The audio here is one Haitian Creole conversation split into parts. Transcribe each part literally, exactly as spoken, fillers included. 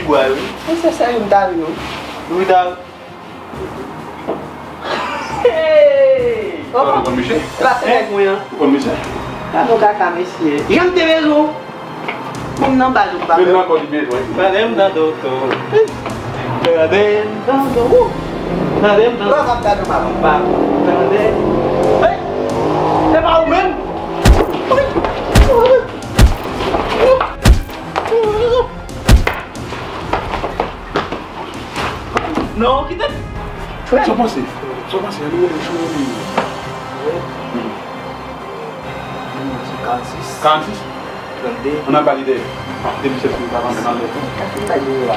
Wè, wi. Mwen se sèyou m ta vin, wi. Wi, ta. Hey! Ou konn misye? Sa se nèg mwen an. Ou konn misye? Gade yon kaka mesye. Jan m te bezwen w. Menm nan baz ou pa. Menm nan kò li bezwen. Gade m nan doto. Gade m nan doto. Gade m nan doto. Ou pa gade m pa. Gade. Hey! Se pa ou menm? Non, kite. Sa w panse? Sa w panse? Ann rele chou li. Karannsis. Karannsis? Trannde. Ann al ba li dèyè. Depi se pou li pa rantre nan lè tou. Sa ki bay li la?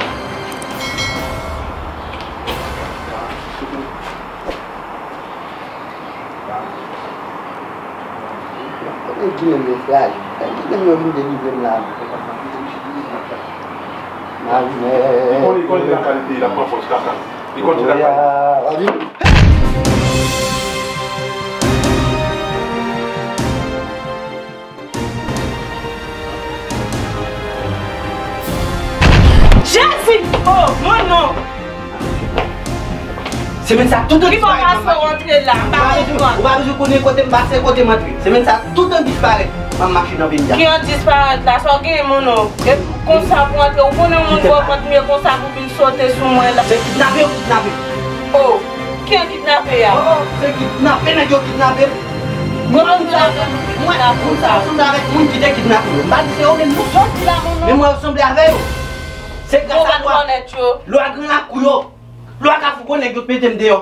Kote Guy menm yo frajil? Guy menm yo vin delivre m la. Marimè. Li konn, li konn lakay li, l ap pran fòs kaka. Li konn se lakay li. Jezi! Oh, mwen non! Semèn sa tout an disparèt. Ki bò pase w antre la? M pa konprann. Ou pa bezwen konnen kote m pase, kote m antre. Semèn sa tout an disparèt. M ap mache nan peyi a. Ki an disparèt la? Sa w genyen, mon non? E konsa pou antre, ou konnen moun bò kont m ye konsa pou vin sote sou mwen la. Se kidnape yo kidnape. Oh, ki an kidnape a? Oh, oh, se kidnape, nèg yo kidnape. Mwen moun sa, mwen moun sa sanble avèk moun ki te kidnape yo. M pa di se yo menm non. Sòti la, mon non. Men mwen yo sanble avè yo. Se gras a lwa, lwa Gran Lakou yo, lwa Kafou Gwo Nèg yo t mete m deyò.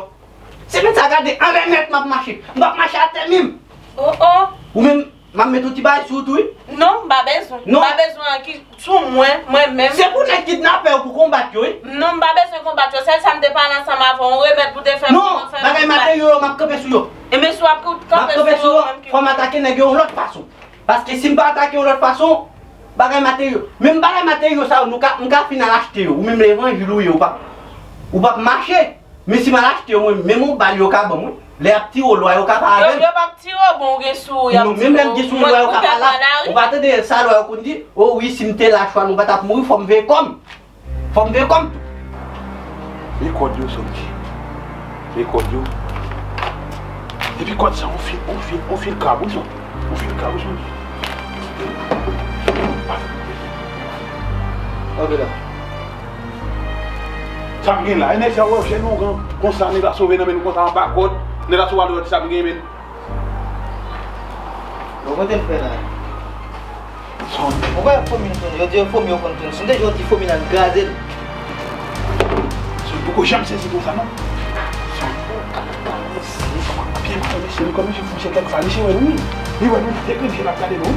Semèn sa gade anlè nèt m ap mache. M p ap mache atè menm. Oh, oh. Ou menm, m ap met yon ti bagay sou ou tou, wi. Non, m pa bezwen. Non. M pa bezwen anki sou mwen, mwen menm. Se pou nèg kidnapè yo pou konbat yo, wi. Non, m pa bezwen konbat yo. Sèl sa m te pale ansanm avè w, yon remèd pou te fè m. Non, bagay materyo yo, m ap kanpe sou yo. E men si w ap kanpe sou yo, fò m atake nèg yo yon lòt fason. Paske si m pa atake yon lòt fason, bagay materyo. Menm bagay materyo sa yo, nou ka, m ka fin al achte yo. Ou menm levanjil ou ye, ou p ap, ou p ap mache. Men si m al achte yo, mwen, menm yon bal yo ka ban m, wi. Lè y ap tire w, lwa yo ka pa avè m. Yo, yo p ap tire w, bon, ou gen sou ou, y ap tire w. Non, menm lè m gen sou mwen, lwa yo ka pa la. Ou pa tande sa lwa yo konn di? O wi, si m te la, chwa nou pa t ap mouri, fò m veye kò m. Fò m veye kò m tou. Men kòd yo, Sonji. Men kòd yo. Epi kòd sa, on fil, on fil, on fil krab, wi, Sonji. On fil krab, wi, Sonji. Ok, la. Sa m gen la, e nèg sa yo, wè, jèn ougan konsa, nèg la sove nan men nou konsa, anba kòd, nèg la sove, al wè sa m gen, men. Bon, kote l fè la? Son. Ou kwè fomi nou tounen? Yo di yo fomi yo konn tounen. Si m te jwe, yo di fomi la, n kraze l. Son, poko janm sezi konsa, non. Son. Byen pale, mesye, nou kòm mesye, mesye kèk fwa, mesye wè nou, wi. Li wè nou, li te grenn je l ap gade nou, wi.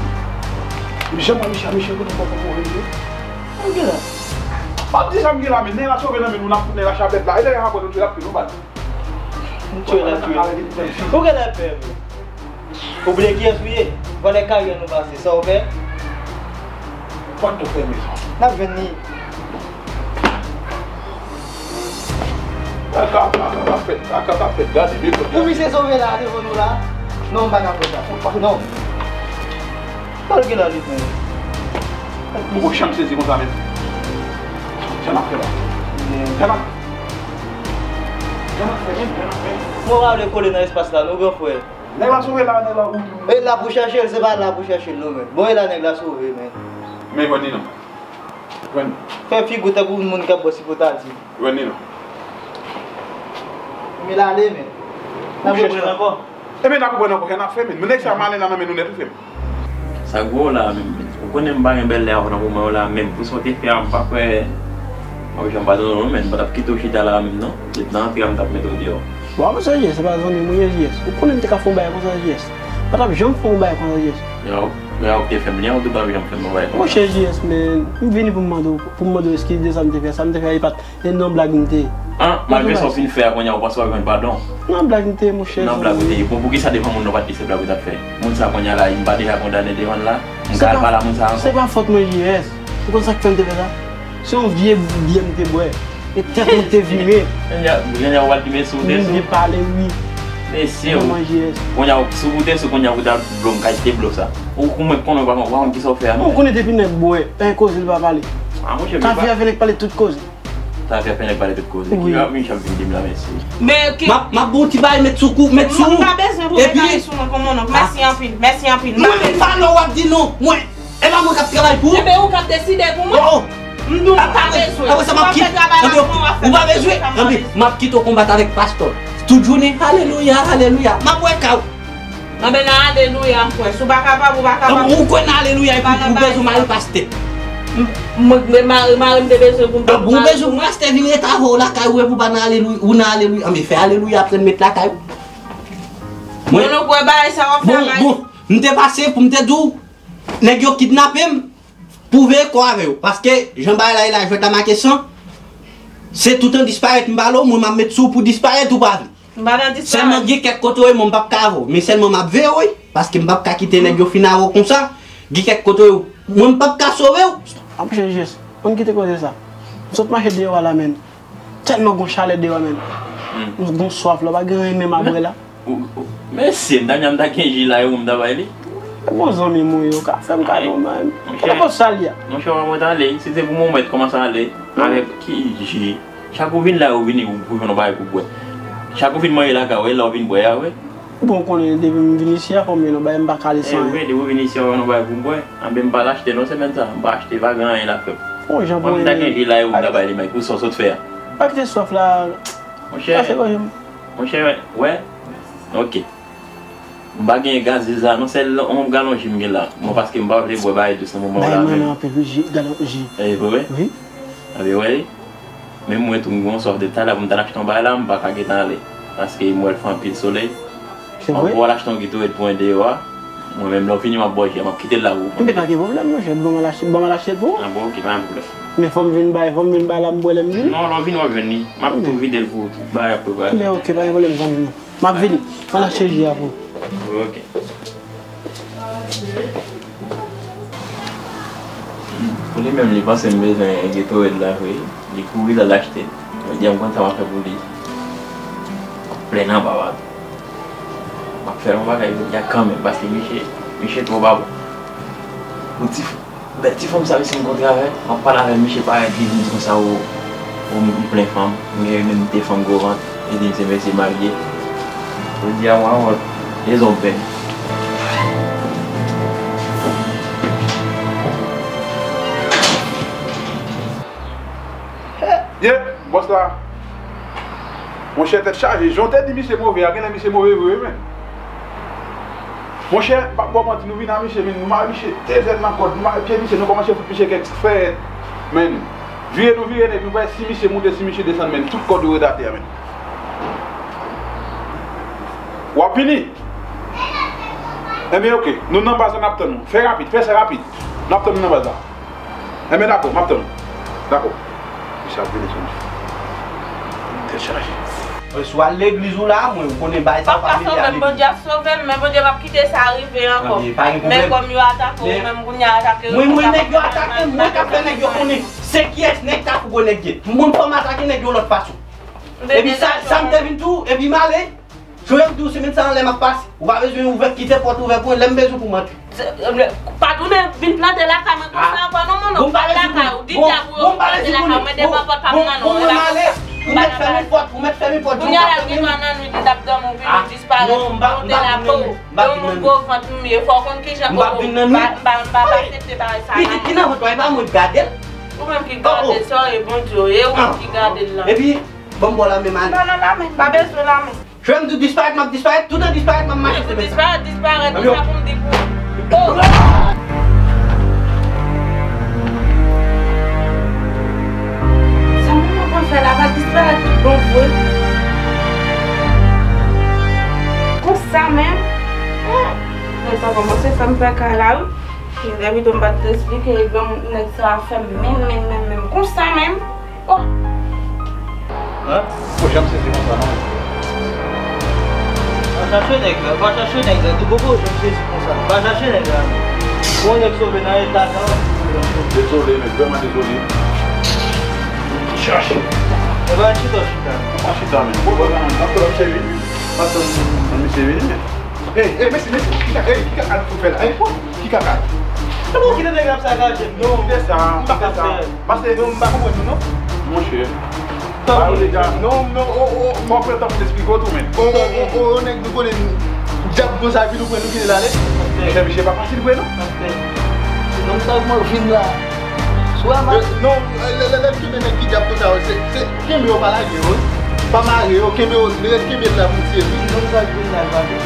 Li janm wè mesye, mesye kote pòpò pou rele. Sa m gen la? Pa di sa m gen la, men nèg la sove nan men nou, n ap fout nèg la chapèt la. E dèyè apre nou tire l ap pile yon bal. M tire l ap pile. Ou genlè pè vre. Ou bliye kiyès ou ye? Vòlè karyè nou pase, sa w fè? Pòt ou fèmen. N ap jwenn li. Kaka, kaka, kaka fèt, kaka, kaka fèt, gade, men kòt. Pou misye sove la, devan nou la. Non, m pa ka fè sa. Non. Sa l gen la, li menm? Ou poko janm sezi konsa menm. Jan n ap fè la. Jan n ap, jan n ap fè, menm, jan n ap fè. Mwen pa vle kole nan espas la, non, gran frè. Nèg la sove la, nèg la ou. E la pou chèche l, se pa la pou chèche l, non, men. Bon, e la nèg la sove, men. Men jwenn li non. Jwenn. Fè figi w tankou moun k ap bò sipotadi. Jwenn li non. Men l ale, men. N ap reprann ankò. Ebyen, n ap reprann ankò, kè n ap fè, men. Nou nèg sa malen nan men nou nèt, wi, frè m. Sa gwo la menm. Ou konnen m pa gen bèl lè avè w nan moman yo la menm. Pou sa w te fè a, m pa kwè m ap janm padone w non, men m pa t ap kite w chita la menm non. Se nan antre a m t ap mete w deyò. Bon, monchè J S, se pa zanmi mwen ye, J S. Ou konnen m te ka fè yon bagay konsa, J S. M pa t ap janm fè yon bagay konsa, J S. Yo, yo, ou te fè m li an, ou te p ap janm fè m yon bagay konsa. Monchè J S, men, m vini pou m mande w, pou m mande w eskiz de sa m te fè. Sa m te fè a, e pa t E nan blag m te ye. An, malgre sa w fin fè a, kounye a ou panse w ap jwenn padon? Nan blag m te ye, monchè. Nan blag ou te ye. Bon, poukisa devan moun nan w pa t di se blag ou t ap fè? Moun sa kounye a la, m pa deja kondane devan l la? M ka al pale a moun sa ankò? Se pa fòt mwen, J S. Ou konn sa k fè m te fè sa? Se yon vye byè m te bwè. E tèt mwen te vire. Kounye a, kounye a w al limen sou w te sou. M byen pale, wi. Mesye, ou. Kounye a, si w te sou, kounye a ou t al blo m, ka jete blo sa. Ou, ou mwen konnen w pa konn, w pa konn kisa w fè a, non. Ou konnen depi nèg bwè, pa gen koze l pa pale. Ah, monchè, Tavi a vin pale tout koze. Tavi a fè nèg pale tout koze. Wi. Ki ap vin chap vin di m la mèsi. Men ki M ap, m ap ba w ti bagay, met sou kou, met sou. M pa bezwen pou mete bagay sou mwen pou mon onk. Mèsi anpil, mèsi anpil. Mwen menm pa lè w ap di non. Mwen, e pa mwen k ap travay pou ou. Enben ou k ap deside pou mwen. Oh, oh. M di w m pa bezwen. Apre sa m ap kite. Ou pa bezwen. Anpi, m ap kite w konbat avèk pastè. Tout jounen, alelouya, alelouya. M ap wè ka w. Anben nan alelouya m kwè. Si w pa kapab, ou pa kapab. Ou kwè nan alelouya epi ou bezwen mare pastè. M, m, mare, mare m te bezwen pou m te Ou bezwen pou pastè vin ret avè w lakay ou epi ou pa nan alelouya, ou nan alelouya. Anben fè alelouya aprann met lakay ou. Mwen, Moun ou kwè bagay sa w ap fè bon, bagay. Bon, m te pase pou m te di w, nèg yo kidnape m. Pou veye kò avè yo. Paske, jan bagay la ye la, jwèt la make san. Se toutan disparèt m pale w, mwen m ap met sou w pou disparèt ou pa vle. M pa nan disparèt. Sèlman gen kèk kote w ye, mwen m p ap ka avè w. Men sèlman m ap veye w, wi. Paske m p ap ka kite nèg yo fin avè w konsa. Gen kèk kote w ye, mwen m p ap ka sove w. Ap chanje. Ann kite koze sa. M sot mache deyò a la, menn. Tèlman gon chalè deyò, menn. Hmm. M gon swaf la, pa gen anyen menm ap bwè la. Ou, ou, mesye, m ta, m ta gen ji la, yo, m ta bay li. E bon zanmi mwen yo, ka fè m kado, menn. Monchè. Kòman sa l ye a? Monchè, w ap ale. Si se pou mwen, w mèt kòmanse ale. Hmm. Avèk ki ji? Chak ou vin la, ou vini, ou pou jwenn yon bagay pou bwè. Chak ou vin manje lakay, w, e la w vin bwè a, wi. Bon, ou konnen, depi m vin isi a, fò m jwenn yon bagay, m pa ka ale san anyen. E, wi, depi w vin isi a, w jwenn yon bagay pou bwè. Anben, m pa al achte non semèn sa. M pa achte, pa gen anyen l ap fè m. Bon, jan pou mwen, m ta gen ji la, yo, m ta bay li, men pou sa w sot fè a. Pa kite swaf la. Monchè, pase gòj m. Monchè, wè. Ok. M pa gen gaz la, non, sèl yon galon ji m gen la. Bon, paske m pa vle bwè bagay dous nan moman w la menm. Bay mwen anpil, wi, ji, galon ji. E vre? Wi. Anben, wè. Men mwen tou, m gen yon swaf de talè pou m ta al achte yon bagay la, m pa ka gentan ale. Paske m wè l fè anpil solèy. Se vre? Anvan w al achte yon Gatorade pou mwen deyò a, mwen menm lè w fini m ap ba w ji a, m ap kite l la pou ou. Enben pa gen pwoblèm, monchè. Ban m al achte, ban m al achte l pou ou. Ah, bon, ok, pa gen pwoblèm. Men fò m vin bay, fò m vin bay la, m bwè lè m vini. Non, lè w vini w ap jwenn li. M ap tou vide l pou ou, tout bagay ap prepare. Men ok, pa gen pwoblèm, zanmi m. M ap vini. Al achte ji a pou ou. Ok. Pou li menm, li panse m bezwen Gatorade la vre. Li kouri l al achte l. Jodi a, m konn sa m ap fè pou li. Plèn anba bato. M ap fè yon bagay jodi a kanmenm, paske misye, misye twò babon. Pou ti, bèl ti fanm sa, misye m kontre avè l, m ap pale avè l, misye parèt, li vin di konsa, o, o, m plen fanm, m gen youn de fanm gwo vant, li di m se mesye marye. Jodi a, m wont, e zon pen. Ye, bòs la. Monchè, tèt chaje. Jan w te di misye move a, genlè misye move vre wi, men. Monchè, m p ap ba w manti, nou vin a misye, men nou mare misye de zèl nan kòd, nou mare pye misye, nou kòmanse fout misye kèk fèyèt, men. Vire nou vire, epi nou pa wè si misye moute, si misye desann, men. Tout kòd yo ret atè a, men. W ap vini? Enben, oke. Nou nan baz la, n ap tann ou. Fè rapid, fè sa rapid. N ap tann ou nan baz la. Enben, dakò, m ap tann ou. Dakò. Misye ap vini sou nou. Tèt chaje. Si w al legliz ou la, mwen, ou konnen bagay sa yo pa mete a legliz. Papa, sove m, Bondye ap sove m, men Bondye p ap kite sa rive ankò. Anben, pa gen pwoblèm. Men kòm yo atake w, menm kounye a atake yo. Mwen, mwen, nèg yo atake m, mwen k ap fè nèg yo konnen se kiyès nèg Kafou Gwo Nèg ye. M konn kòman atake nèg yo lòt fason. Epi sa, sa m te vin tou, epi m ale. Jan yo di w, semèn sa a, lè m ap pase, ou pa bezwen ouvè, kite pòt ouvè pou mwen, lè m bezwen pou m antre. Pa tounen vin plante lakay mwen konsa ankò non, mon onk. Lakay ou, di dyab ou yo plante lakay mwen, devan pòt pa m nan non. Bon, mwen ale, ou mèt fèmen pòt, ou mèt fèmen pòt. Kounye a la, l gen dwa nan nwit, li t ap dòmi, ou vin, ou disparèt, ou monte lape w. Yon moun gwo vant m ye, fò w konn kijan, m pa, m pa, m pa aksepte bagay sa la. Pitit ki nan vant ou a, e pa mwen k gade l. Ou menm ki gade l, se Bondye w ye, ou menm ki gade l la. Epi, ban m ba w lame, m ale. M pa nan lame, m pa bezwen lame. Jwè m di w disparèt, m ap disparèt, toutan disparèt, m ap mache. Wi, pou disparèt, disparèt, men sa pou m di pou ou. Oh! Sa moun nan konn fè la, pa disparèt tout bon vre. Konsa menm. Hmm. Nèg sa kòmanse fè m pè kay la, wi. Depi m pa t esplike, granmoun nèg sa fè m menm, menm, menm, menm. Konsa menm. Oh! Hein? Ou janm sezi konsa, non? Pa chache nèg la, pa chache nèg la, nou poko janm sezi konsa. Pa chache nèg la. Bon, nèg sove nan eta sa. Dezole, men vrèman dezole. Chache. E pa chita, chita. Pa chita, men. Bon, bon, bon, bon, bon, cheri. Pa tann misye vini, men. Ey, ey, mesye, mesye, ki kaka, ey, ki kaka nou fè la? Ey, ki kaka? Kòman w kite nèg la ap sakaje m? Non, kite sa, m pa ka fè. Pase, non, m pa konprann ou, non. Monchè. Tanpri. Non, non, o, o. Fò w pran tan pou m esplike w tou, men. O, o, o, o, o, nèg nou konnen dyab konsa, epi nou pran nou kite l ale. Monchè, misye pa fasil vre, non. Pastè. Se nonm sa k mwen vin la. Sou a ma- Non, lè, lè, lè m kenbe nèg ki dyab konsa yo, se, se kenbe yo, pa lage yo, wi. Pa mare yo, kenbe yo, rete kenbe l la pou m tiye wi. Nonm sa k vin la, l pa vin.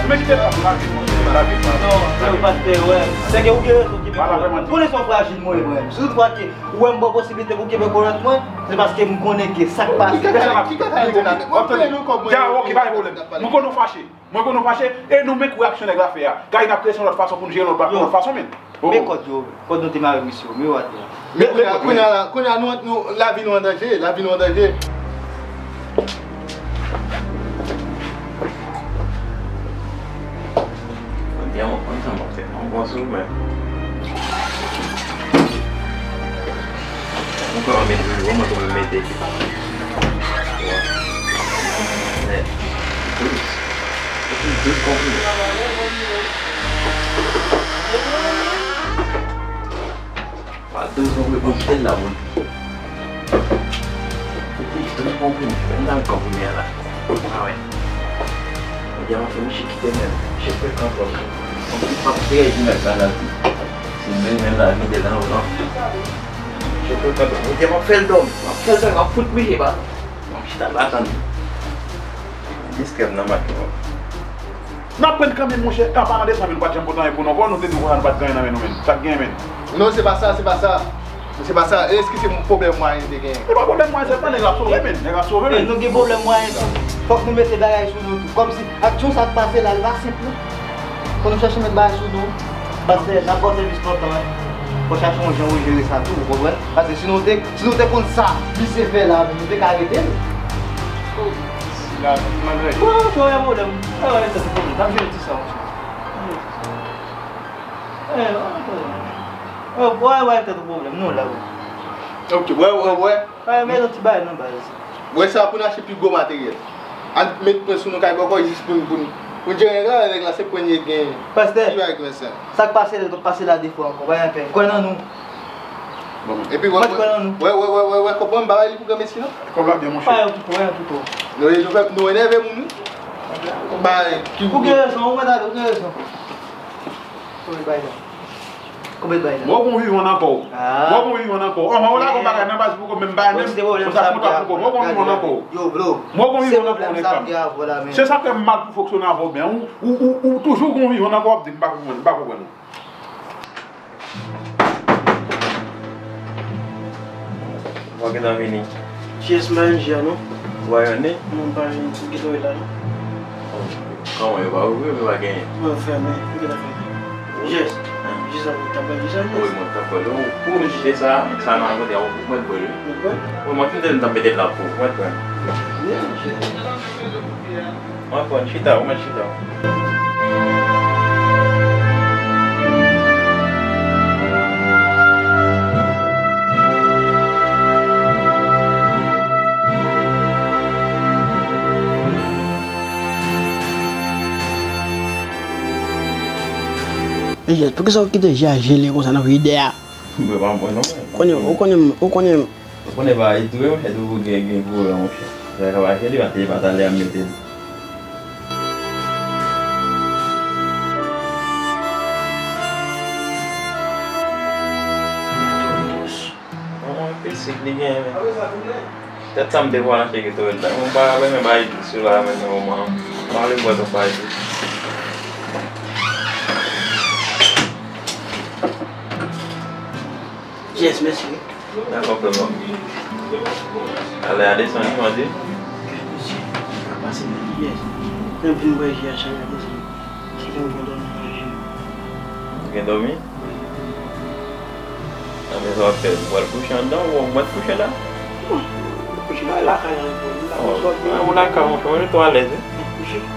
Men kite l ap lage, monchè, lage l. Non, non, pastè, wè. Se ke ou gen rezon kenbe kòlèt mwen. Konnen se yon frajil mwen ye, frè m. Si toutfwa ke ou wè m ba w posiblite pou kenbe kòlèt mwen, se paske m konnen ke sa k pase. Ki kaka, ki kaka yo di la? W ap tande. Dyawo, ki pa gen pwoblèm. Mwen konnen w fache. Mwen konnen w fache. E nou menm reyaksyon nèg la fè a. Gade n ap kreye yon lòt fason pou n jere lòt bagay, yon lòt fason, men. Men kòd yo, kòd nou te mare misye yo, men yo atè a. Men kounye a, kounye a la, kounye a nou, nou, lavi nou an danje, lavi nou an danje. Kounye a, mwen konn sa m ap fè, mwen pran sou mwen. Mwen kwè mwen mete, mwen mete. Nèt. Douz. Douz konprime. Pa douz konprime, bon, kite l la, moun. Douz konprime, fè m nan konprime a la. A wè. Mwen di a mwen fè misye kite menm. Misye frekan twòp. Konprann pa fè di nèg sa nan vi. Si menm menm la vide lan ou non. Misye frekan twòp. Mwen di a mwen fè l dòmi. Mwen fè l dòmi, mwen fout misye pa. Mwen chita la tann. Diskèm nan mak yo. N ap pran kanmenm, monchè. An palan de sa, men nou pa t janm pote anyen pou nou ankò. Nou te di konsa nou pa t gen anyen nan men nou, men. Sa k gen, men? Non, se pa sa, se pa sa. Se pa sa. Èske se pwoblèm mwayen nou te genyen? Se pa pwoblèm mwayen sèlman, nèg la ap sove, men. Nèg la ap sove, men. Nou gen pwoblèm mwayen tou. Fòk nou mete bagay sou nou tou. Kòmsi aksyon sa k pase la, li pa senp, non. Fò nou chèche met bagay sou nou. Pastè, n ap ba w sèvis lontan, wi. Fò chache yon jan pou jere sa tou, ou konprann? Paske si nou te, si nou te konn sa misye fè la, nou te ka rete l. Sila, malgre. Wi, monchè, pa gen pwoblèm. Wi, wi, tèt ou pwoblèm. N ap jere ti sa, monchè. N ap jere ti sa. Wi, wi, wi, tèt ou pwoblèm. Nou la, wi. Ok, wè, wè, wè. Ay, men yon ti bagay nan baz. Wè sa pou n achte pi gwo materyèl. Al met pwen sou nou kay bòkò jis pou n, pou n, pou n jere nèg la, nèg la se pwen li genyen. Pastè, ki bagay ki pastè? Sa k pase la, t ap pase la de fwa ankò, pa gen pè. Kwè nan nou. Bon, epi wè, wè, wè, wè, wè, wè, kòb mwen m pa bay li pou granmesi non. Kòb la byen monchè. Pa yon pito, pa yon pito. Nou, nou fè, nou enève moun wi. Ba, ki ou gen rezon, ou mèt ale, ou gen rezon. Ou mèt bay la. Konbyen bay la? Mwen gon vivan nan kò w. Ah. Mwen gon vivan nan kò w. Anvan ou lage yon bagay nan baz pou kò menm bay menm. Bon, se pwoblèm sa m gen avè w. Mwen gon vivan nan kò w. Yo, bro. Mwen gon vivan nan kò w, nèg pa m. Se sa k fè m mal pou fonksyone avè w byen. Ou, ou, ou, ou toujou gon vivan nan kò w ap di m pa konprann, m pa konprann ou. Ou gentan vini. Yes, man, G A, non? Ou pa jwenn li? Non, m pa jwenn li. Ou gentan wè la, non? Kòman yo pa ouvri, yo pa genyen? Mwen fèmen, yo gentan fèmen. Yes. Jis avan, ta pral jis avan. Wi, mwen ta pral. Ou, pou m jete sa, sa nan kote a, ou mwen pral. Mwen pral? Wi, mwen fin de tan mete la pou. Mwen pral. Yes, yes. Mwen pral, chita, mwen chita. Mesye, poukisa w kite je a jele konsa nan vide a? Mwen pa mwen non. Konnen, ou konnen, ou konnen. Ou konnen bagay tou wi, monchè, tou gen, gen kourant, monchè. Sa ka mache, li pa te, pa talè a mete l. Mwen, mwen, pisik li genyen, men. Tèt sa m te pral achte Gatorade la. Mwen pa renmen bay sou la, men, men, mwen, mwen ale bwè twòp bay. Yes, mèsi. Dakò, frè m. Alè a desann, wi, mande. Mèsi. Sa pase, men, yes. Menm vin wè je a chak a desann. Ki gen bon dòmi nan je. Ou gen dòmi? Anben sa w ap fè, ou pral kouche anndan ou w ap kouche la? Bon, kouche la lakay an bon. Ou lakay monchè, mwen tou alèz wi.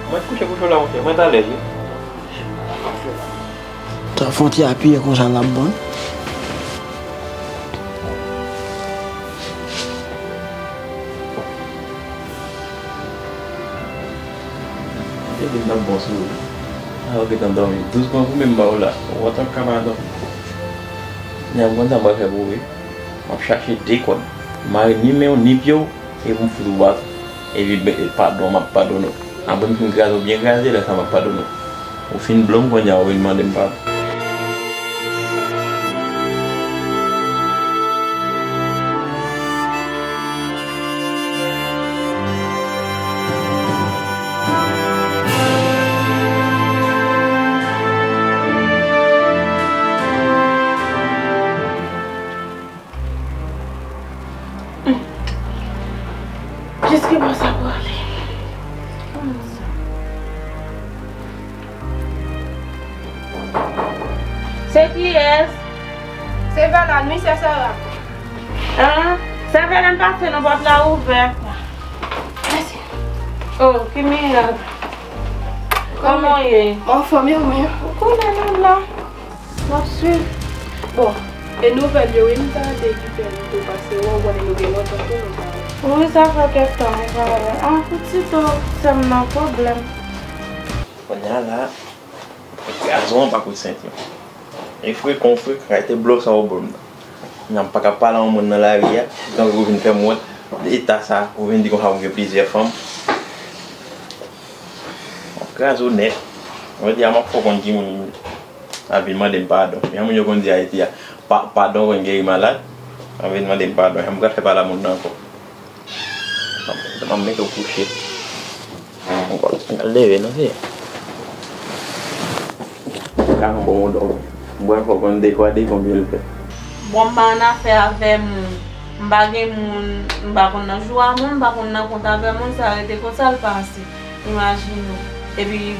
Mwen kouche kouche la monchè, mwen t alèz wi. Sa fè yon ti apiye konsa l ap bon. Mwen te di m t ap bon sou ou. Ah, ou gentan dòmi. Douz grenn pou menm ba ou la. Ou antan ka pa dòmi. Nèg, ou konn sa m pral fè pou ou, wi. M ap chache de kòd. M mare ni men w, ni pye w, e pou m fout ou baton. Epi, ben, padon, m ap padone w. Apre m fin kraze w byen kraze, lè sa a m ap padone w. Ou fin blo m kounye a, ou vin mande m padon. Jiske bò sa prale. Se kiyès? Se Vèlàn, wi, sè Sara. An? Sè Vèlàn, pase non, pòt la ouvè. Mèsi. Oh, ki mirak. Kòman w ye? Anfòm, e ou menm? Ou konnen nou la. M ap swiv. Bon, e nouvèl yo, wi, m ta rete ekite m tou, paske w konnen nou gen lontan tou nou pa wè. Wi, sa fè kèk tan nou pa wè. Ah, pitit, oh, sè m nan pwoblèm. Kounye a la, gason an pa kout sentyon. E frekan, frekan, kay te blo sa w blo m nan. Kounye a m pa ka pale a yon moun nan lari a, tankou ou vin fè m wont, eta sa, ou vin di konsa ou gen plizyè fanm. M ap kraze w nèt. Jodi a m ap fè w konn ki moun ap vin mande m padon. Jan moun yo konn di Ayiti a, pa, padon konn geri malad. Ap vin mande m padon. Jan m pral fè pale a moun nan ankò. M ap mete w kouche. Ankò, m pral leve non, se. Ka yon bon dòmi. M pral fè w konn de fwa de konbyen l fè. Bon, m pa annafè avè moun. M pa gen moun, m pa konn nan jou a moun, m pa konn nan kont avè moun, sa rete konsa l pase. Imajine w. Epi,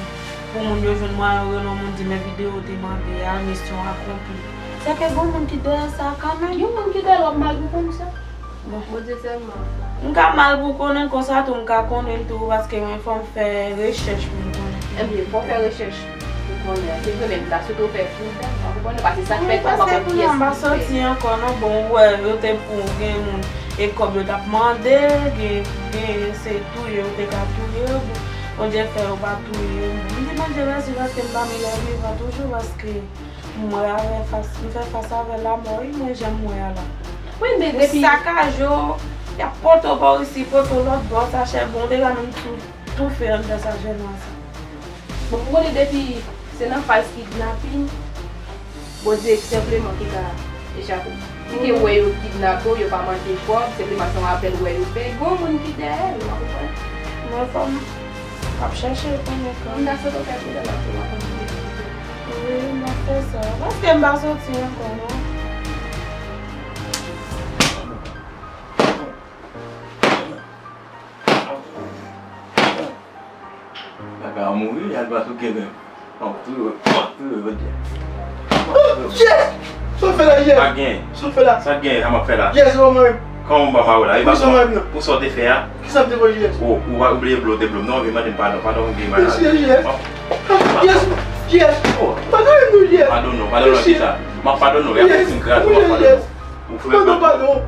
pou moun yo jwenn mwen, yo rele yon moun di, men videyo w te mande a, misyon akonpli. Sèke gon moun ki dèyè sa kanmenm. Gen moun ki dèyè l, w ap mal pou konn sa. Bon. Bondye sèlman. M ka mal pou konnen konsa tou, m ka konnen l tou, paske mwen fò m fè rechèch pou m konnen. Ebyen, fò w fè rechèch pou konnen. Se vre, men m ta swete w fè tou, w konprann, paske sa k fèt la, w pa konn kiyès ki fè. Paske kounye a m pa sòti ankò non, bon, ou wè, yo te pou gen moun, e kòb yo t ap mande, gen, gen, se touye, yo te ka touye yo, bon, Bondye fè yo pa touye yo. M di Bondye mèsi paske m pami lè vivan toujou, paske m wè avè fas, m fè fas avè lanmò, wi, men jan m wè a la. Wi, men depi. Yo sakaje w, y ap pote w bò isi, pote w lòt bò, sachè bon, w te ka menm tou, toufe anndan sachè nwa sa. Bon, pou konnen depi se nan faz kidnapin, Bondye senpleman ki ka echape. Ki te wè yo kidnape w, yo pa mande kòb, senpleman se yon apèl wè yo fè, gon moun ki dèyè l, w konprann? Mwen fò m ap chèche konnen kan. M ta sot fè tou lè la pou w ap mande. Wi, m ap fè sa. Paske m pa soti ankò, non. Kaka a mouri, y al pa sou kenbe. Bon, tou, bon, tou, bon, Dye. Oh, Jès! Sa w fè la, Jès? Sa gen? Sa w fè la? Sa gen, sa m ap fè la? Jès, se pa mwen menm. Kòman m pa mari w la? E pa pou sa w te fè a? Kisa m te fè, Jès? Oh, ou pa oubliye blo, te blo m. Non, vin mande m padon, padon, ou gen malad. Mesye, Jès. Jès, Jès. Oh. Padone m non, Jès. Padon non, padon non, kisa? M ap padone w, y ap fin kraz, m ap padone w. Ou frekan. Padon, padon.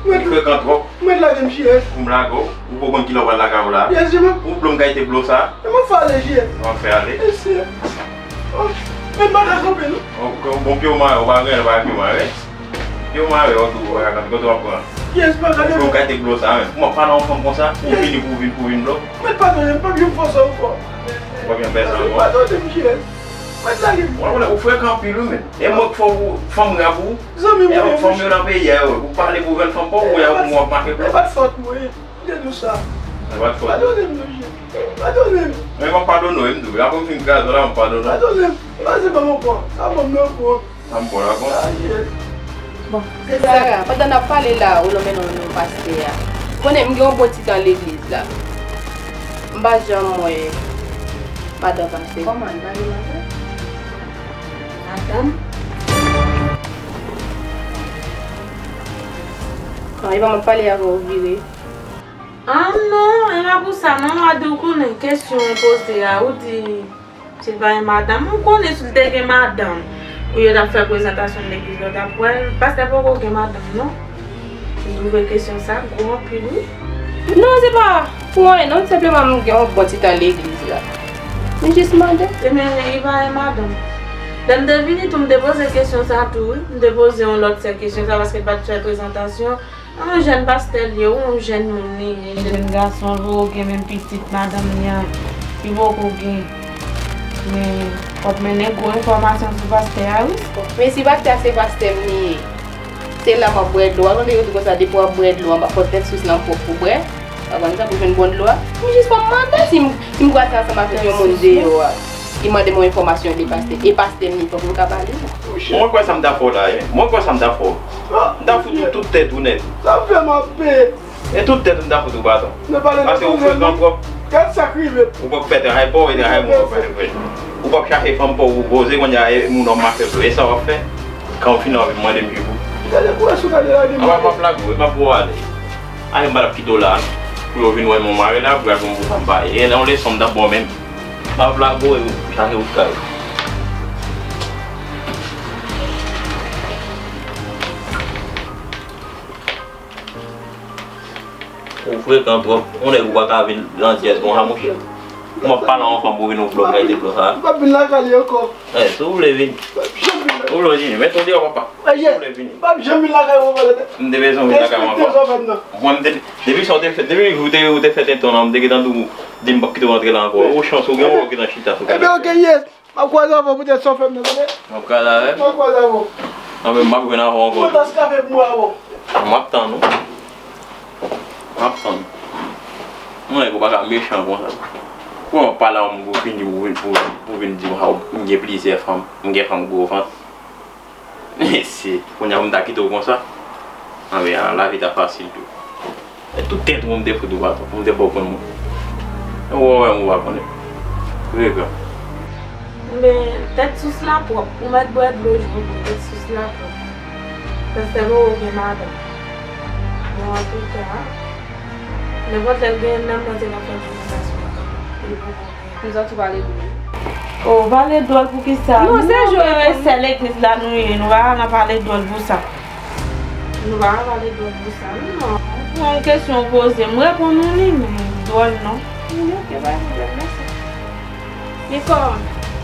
Ou frekan twòp. Mwen lage m, Jès. Pou m lage w, ou poko konn kilè w pral lakay ou la. Jès, je m. Ou blo m kay te blo sa. E mwen fè ale, Jès. Mwen fè ale. Mesye. Oh, men m pa ka kanpe, non. Oh, bon, pye w mare, ou pa gen, ou pa gen pye w mare. Pye w mare, ou tou, ou pa ka kanpe, kote w ap pran. Jès, m pa ka kanpe. Ou blo m kay te blo sa, men. Kòman w pale yon fanm konsa, ou vini pou vin, pou vin blo. Men padone m, m p ap janm fè sa ankò. Ou p ap janm fè sa ankò. Padone m, Jès. Mwen lage m. Ou frekan anpil, wi, men. E mwen k fè w fanm rab ou. Zanmi mwen, fanm yo nan peyi a yo, ou pale pou jwenn fanm pa w, ou wè w ap make plan. E pa t fòt mwen, m te di w sa. E pa t fòt. Padone m, non, Jezi. Padone m. Men m ap padone w, m di w, apre m fin kraze w la, m ap padone w. Padone m. Pase ban m ankò. Sa ban m nan ankò. Sa m bon la, bon. Ah, Jezi. Bon, se Sara, pandan n ap pale la, ou nan men non, non pastè a. Konnen m gen yon bon ti tan legliz la. M pa janm wè madan pastè. Kòman, li pa gen madan? Madanm? An, e pa mwen pale avè w vire. Ah non, e pa pou sa non, Adi, ou konnen kesyon w poze a, ou di si l pa gen madanm, ou konnen si l te gen madanm, pou yo t ap fè prezantasyon legliz la, w t ap wè l, pastè poko gen madanm non. M twouve kesyon sa gwo anpil wi. Non, se pa pou anyen non, senpleman m gen yon bon ti tan legliz la. M jis mande. Ebyen, li pa yon madanm. Lè m te vini tou, m te poze kesyon sa tou, wi. M te poze yon lòt sè kesyon sa, paske l pa t fè prezantasyon. Yon jèn pastè l ye, wi, yon jèn moun li ye, jèn gason, l poko gen menm pitit madanm li an, li poko gen. Men, w ap mennen gwo enfòmasyon sou pastè a, wi. Men si pastè a se pastè m li ye, se la m ap bwè dlo a, tande yo di konsa, depi w ap bwè dlo a, m ap fè tèt sous lan pwòp pou bwè. Ou konprann sa, pou jwenn bon dlo a. M jis pa mande si m, si m kwase ansanm avèk yon moun deyò a. Li mande m yon enfòmasyon de pastè. E pastè m li, fòk m ka ba li. Mwen kwè sa m ta fè w la, e. Mwen kwè sa m ta fè w. M ta fout ou tout tèt ou nèt. Sa fè m ap peye. E tout tèt ou m ta fout ou, patwon. Paske ou frekan twòp. Gad sa k rive. Ou pòk fè travay pa w, e travay moun pòk fè vre. Ou pòk chache fanm pa w pou poze, kounye a, e moun w ap mache sou. E sa w ap fè? Kan w fini, w ap vin mande m jip ou. Gade kouwè sou gade la, gen. An pa, m ap lage w, e m ap voye w ale. Ale, m pa t ap kite w la, non. Pou yo vin wè m yon mare la, pou y al pou m pou fanm pa ye. E nan yon leson m t ap ba w menm. M ap lage w, e w chache wout kay ou. Ou frekan twòp. Yon nèg ou pa ka vin landyèz konsa, monchè. Kòman w ap pale a yon fanm pou vin yon blòf kalite blòf sa? M p ap vin lakay li ankò. Eh, si w vle vini. M p ap janm vin lakay li. Ou vle vini, mete w deyò, papa. Si w vle vini. M p ap janm vin lakay ou ankò. M te bezwen w vin lakay mwen ankò. Respekte zòrèt nan. Mwen, m te, depi sa w te fè, depi jou te, ou te fè tentan lan, m te gentan di w, di m p ap kite w antre la ankò. Ou chans, ou gen yon gentan chita sou kay la. Ebyen, ok, yes. M ap kwaze avè w poutèt sa w fè m nan, tande? M ap kwaze avè m? M ap kwaze avè w. Anben, m ap jwenn avè w ankò. Mwen tas kafe pou mwen avè w. M ap tann ou. M ap tann ou. Mwen, ou pa ka mechan konsa. Kòman w ap pale a yon moun pou vin di, pou, pou, pou vin di m, ah, m gen plizyè fanm, m gen fanm gwo vant. Mesye, kounye a pou m ta kite w konsa? Anben, lavi ta fasil tou. E tout tèt ou m te fout ou, patwon, pou m te ba w konn mwen. E w wè m ou pa konnen. Frekan. Men, tèt sous la pwòp. Ou mèt bwè dlo jou pou tèt sous la pwòp. Pastè poko gen madanm. Bon, antouka, nenpòt lè l gen nanm nan, se nan fè prezantasyon. Li poko gen. M santi w pale dwòl. Oh, pale dwòl pou ki sa? Non, se jwe. Nou se sè legliz la nou ye. Nou pa ka nan pale dwòl pou sa. Nou pa ka pale dwòl pou sa, non. Pou yon kesyon w poze m, reponn ou li, men dwòl non. Ok, pa gen pwoblèm, mèsi. Nicole,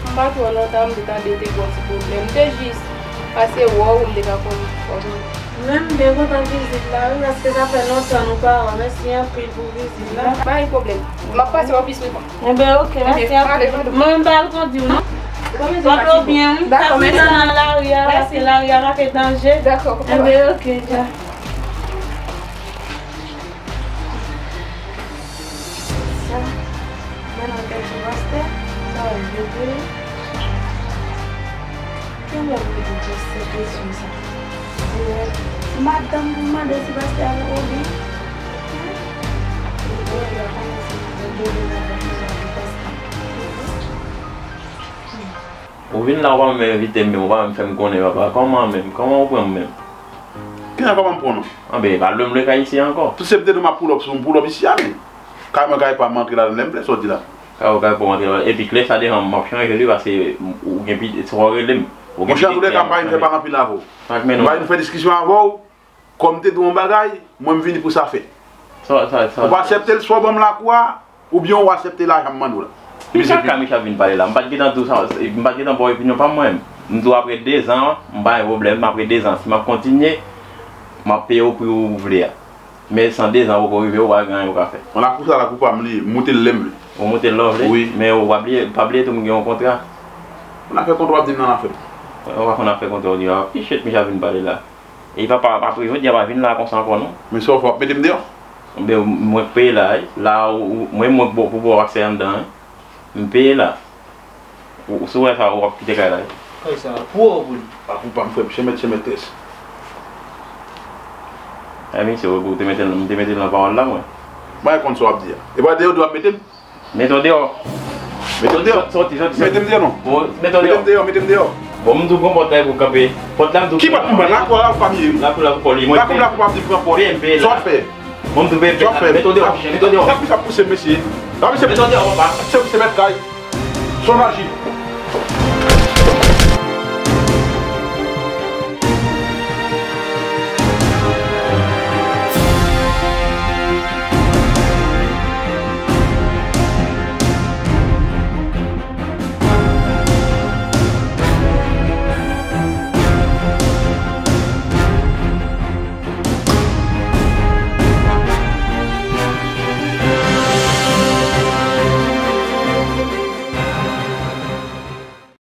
m pa twò lontan, m te tande te gen yon ti pwoblèm. M te jis pase wè w, m te ka konn kòman. Men m byen kontan vizit la, wi, paske sa fè lontan nou pa wè. Mèsi anpil pou vizit la. Pa gen pwoblèm. M ap pase ofis wi. Enben, ok, mèsi anpil. Mwen, m pa al kondi w, non. Pòte w byen, wi. Dakò, mèsi. Nan lari a, paske lari a make danje. Dakò. Enben, ok, dja. Sa, mwen nan kèk jou pastè, sa wè, yo te. Ki lè pou yo poze kesyon sa? Se madanm pou mande si pastè a gen obi. Ou vin la, ou pa menm envite m, menm, ou pa menm fè m konnen, papa. Kòman menm? Kòman ou pran m menm? Ki nan kòman m pran w non? Anben, pa lwe m lwe kay isi a ankò. Tout se m te di w m ap pull up sou m, pull up isi a, men. Kay mwen, kay pa m, antre ladan lè m vle, sa w di la. Kay ou, kay pa w, antre ladan. Epi klè sa devan m, m ap chanje li paske ou gen pi, sa w rele m. Ou gen pitit. Monchè, antoulèka, m pa vin fè pale anpil avè w. M pa vin fè diskisyon avè w. Kòm m te di w yon bagay, mwen m vini pou sa fèt. Ou pa aksepte l, swa w ban m lakou a, oubyen w aksepte lajan m mande w la. Epi se fini. Kaka Michel ap vin pale la. M pa t gentan di w sa, m pa t gentan ba w opinyon pa m mwen menm. M di w apre dezan, m pa gen pwoblèm, apre dezan, si m ap kontinye, m ap peye w pri ou vle a. Men san dezan poko rive, ou pa gen anyen ou ka fè. Bon, lakou sa, lakou pa m li ye, m moute l lè m vle. Ou moute l lè w vle? Wi. Men ou pa bliye, pa bliye tou m gen yon kontra. Konn afè kontra w ap di m nan afè m. Ou pa konn afè kontra w di a. Pichèt Michel ap vin pale la. E papa, apre jodi a pa vin la konsa ankò non. Men sa w fè, w ap mete m deyò? Enben, mwen k peye la, wi. La, ou, ou, mwen, mwen k pou ba w aksè anndan, wi. M peye la. Ou, si w wè sa, w ap kite kay la, wi. Kay sa, pou ou pou li? Pa pou pa m, frè m, chen mèt, chen mèt très. E misye, ou te mete l, m te mete l nan pawòl la, mwen. Mwen konn sa w ap di a. E pa deyò w ap mete m? Mete w deyò. Mete w deyò. Sòti, sòti, sòti. Mete m deyò non. Bon, mete w deyò. Mete m deyò, mete m deyò. Bon, m di w pran pòt la pou kanpe. Pòt la m di w. Ki pòt pou mwen? Lakou a, lakou pa m ye wi. Lakou, lakou pa w li. Mwen peye. Lakou, lakou pa m di pran pòt. Peye m, peye la. Sa w ap fè? Bon, m di w peye, peye la. Mete w deyò, mete w deyò. Lapli ap pouse m, mesye. Lapli se. Mete w deyò, papa. Se, se mèt kay. Son aji.